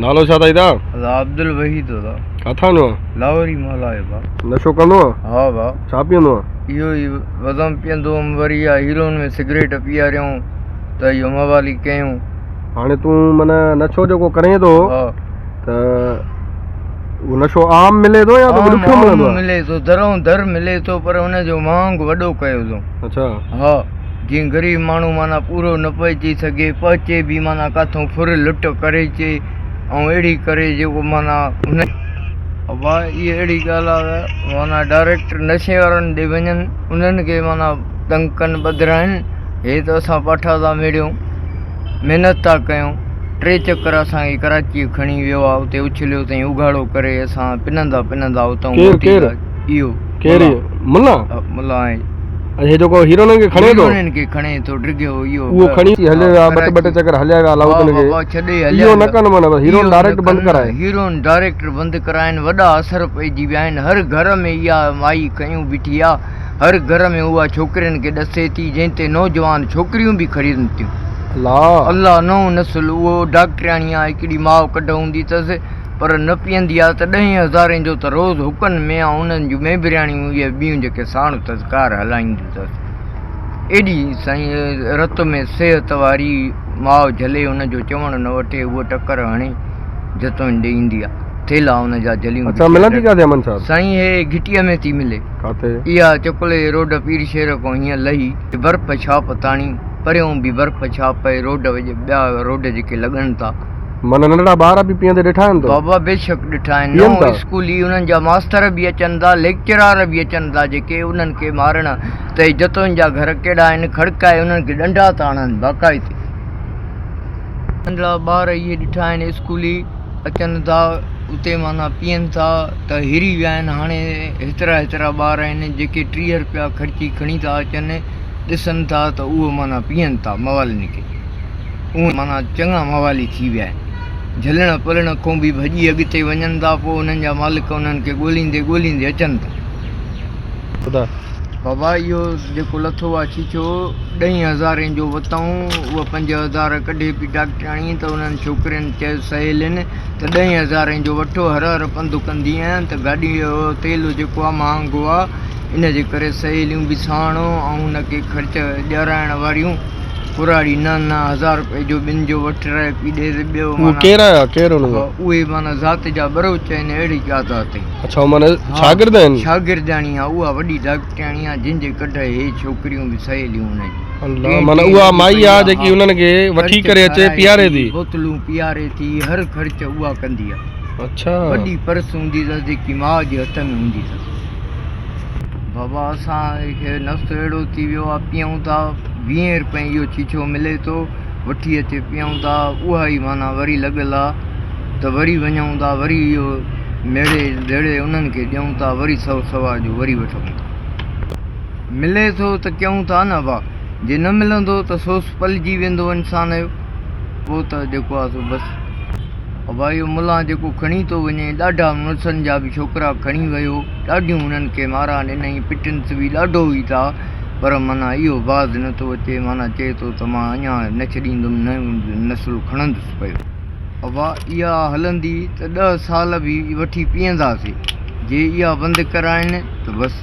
نالو ڇا اٿئي دا؟ ادا عبدالوحيد ادا. ڪاٿان جو آن؟ لاهوري محلا آهي ڀا. نشو ڪندو آن؟ ها ڀا. ڇا پيئندو آن؟ اهو ئي وزم پيئندو هوم وري اها هيروئن ۾ سگريٽ پياريائون ته اهو موالي ڪيائون. هاڻي تون معنيٰ نشو جيڪو ڪرين ٿو ها. ته اهو نشو عام ملي ٿو يا توکي ڏکيو ملندو آهي؟ عام ملي ٿو درئون در ملي ٿو پر ان جو مهانگ وڏو ڪيو اٿئون. اڇا. ها جيئن غريب ماڻهو معنيٰ پورو نه پهچي سگهي پهچي به معنيٰ ڪاٿئون ڦر لٽ ڪري اچي ۽ اهڙي ڪري جيڪو معنيٰ هن ابا اها اهڙي ڳالهه آهي معنيٰ ڊائريڪٽ نشي وارن ڏي وڃن انهن کي معنيٰ تنگ ڪن ٻڌرائن هي ته اسان پاٺا ٿا ميڙيون محنت ٿا ڪيون ٽي چڪر اسان کي ڪراچيء کڻي ويو آهي اتي اڇليو اٿئي اگهاڙو ڪري اسان پنندا پنندا اتان ڪير موٽي ڪير اهو ڪير ملا ملا آهي ۽ هي جيڪو هيروئنن کي کڻي ٿو هيروئنن کي کڻي ٿو ڊگهيو اهو اهو کڻي هليا ويا ٻه ٽي ٻه ٽي چڪر هليا ويا علاؤالدين کي بابا ڇڏي هليا اهو نه ڪن معنيٰ بس هيروئن ڊائريڪٽ بند ڪرائي هيروئن ڊائريڪٽ بند ڪرائن وڏا اثر پئجي ويا آهن هر گهر ۾ اها مائي کنيون بيٺي آ هر گهر ۾ اها ڇوڪرين کي ڏسي ٿي جنهن تي نوجوان ڇوڪريون به خريدن ٿيون الله الله نئون نسل اهو ڊاڪٽرياڻي آ هڪڙي ماء ڪڍ هوندي اٿس پر نه پيئندي آ ته ڏهين هزارين جو ته روز حڪن ۾ آ انهن جون ميمبرياڻيون اهي ٻيون جيڪي ساڻ اٿس ڪار هلائينديون اٿس ايڏي سائين رت ۾ صحت واري ماء جهلي ان جو چوڻ نه وٺي هوء ٽڪر هڻي جتوئين ڏي ايندي آ ٿيلها ان جا جهليون اڇا ملندي ڪاٿي امن صاحب؟ سائين هي گهٽيء ۾ ٿي ملي. ڪاٿي؟ اها چڪلي روڊ پير شير کان هيئن لهي برف ڇاپ تاڻي پريون به برف ڇاپ ۽ روڊ ٻيا روڊ جيڪي لڳن ٿا. معنيٰ ننڍڙا ٻار به پيئندي ڏٺا آهن تو؟ بابا بيشڪ ڏٺا آهن. پيئن نئون ٿا؟ اسڪولي انهن جا ماستر به اچن ٿا، ليڪچرار به اچن ٿا جيڪي انهن کي مارڻ ته هي جتوئين جا گهر ڪهڙا آهن، کڙڪائي انهن کي ڏنڊا ٿا هڻن باقاعدي. ننڍڙا ٻار اهي ڏٺا آهن اسڪولي اچن ٿا اتي معنيٰ پيئن ٿا ته هري ويا آهن هاڻي هيترا هيترا ٻار آهن جيڪي 30 رپيا خرچي کڻي ٿا اچن ڏسن ٿا ته اهو معنيٰ پيئن ٿا موالين کي. اهي معنيٰ چڱا موالي ٿي ويا آهن. جهلڻ پلڻ کان به ڀڄي اڳتي وڃن ٿا، پوء انهن جا مالڪ انهن کي ڳوليندي ڳوليندي اچن ٿا. ٻڌاء. بابا اهو جيڪو لٿو آ ڇيڇو ڏهين هزارين جو وتائون، اهي 5000 ڪڍي پي ڊاڪٽرياڻي ته انهن ڇوڪرين چيس سهيلين ته ڏهين هزارين جو وٺو، هر هر پنڌ ڪندي آهيان ته گاڏيء جو تيل جيڪو آ مهانگو آ، ان جي ڪري سهيليون به ساڻ ۽ ان کي خرچ ڏيارائڻ واريون. ڪراڙي، نه نه، هزار رپئي جو ٻن جو وٺرائي پي ڏي ته ٻيو اهو معنيٰ. ڪير آيا؟ ڪير انهن ها، اهي معنيٰ ذات جا ٻروچ آهن، اهڙي ڪا ذات آهن. اڇا، هو معنيٰ ها، شاگرد آهن؟ شاگردياڻي آ، اها وڏي ڊاڪٽرياڻي آ، جنهن جي ڪڍ هي ڇوڪريون به سهيليون هن جون. الله، ٽين معنيٰ ٽين اها لڳي مائي پئي آ آ، جيڪي ها. انهن کي وٺي خرچ ڪري اچي کارائي پياري ٿي، ٿي. بوتلون پياري ٿي، هر خرچ اها ڪندي آ. اڇا. وڏي پرس هوندي اٿس، جيڪي ماء جي هٿ ۾ هوندي اٿس. بابا اسان کي نفس اهڙو ٿي ويو آ پيئون ٿا ويهين رپئي اهو ڇيڇو ملي ٿو وٺي اچي پيئون ٿا اها ئي معنيٰ وري لڳل آ ته وري وڃون ٿا وري اهو ميڙي ڌيڙي انهن کي ڏيون ٿا وري سئو سوا جو وري وٺون ٿا ملي ٿو ته ڪيون ٿا نه ابا جي نه ملندو ته سوس پلجي ويندو انسان جو پوء ته جيڪو آ سو بس. ابا اهو ملان جيڪو کڻي ٿو وڃي، ڏاڍا مڙسن جا به ڇوڪرا کڻي ويو، ڏاڍيون هنن کي ماران ڏنائين، پٽنس به ڏاڍو ئي ٿا، پر معنيٰ اهو باز نه ٿو اچي، معنيٰ چئي ٿو ته مان اڃا نه ڇڏيندم، نئون نسل کڻندس پيو. ابا اها هلندي ته ڏهه سال به وٺي پيئنداسين، جي اها بند ڪرائين ته بس.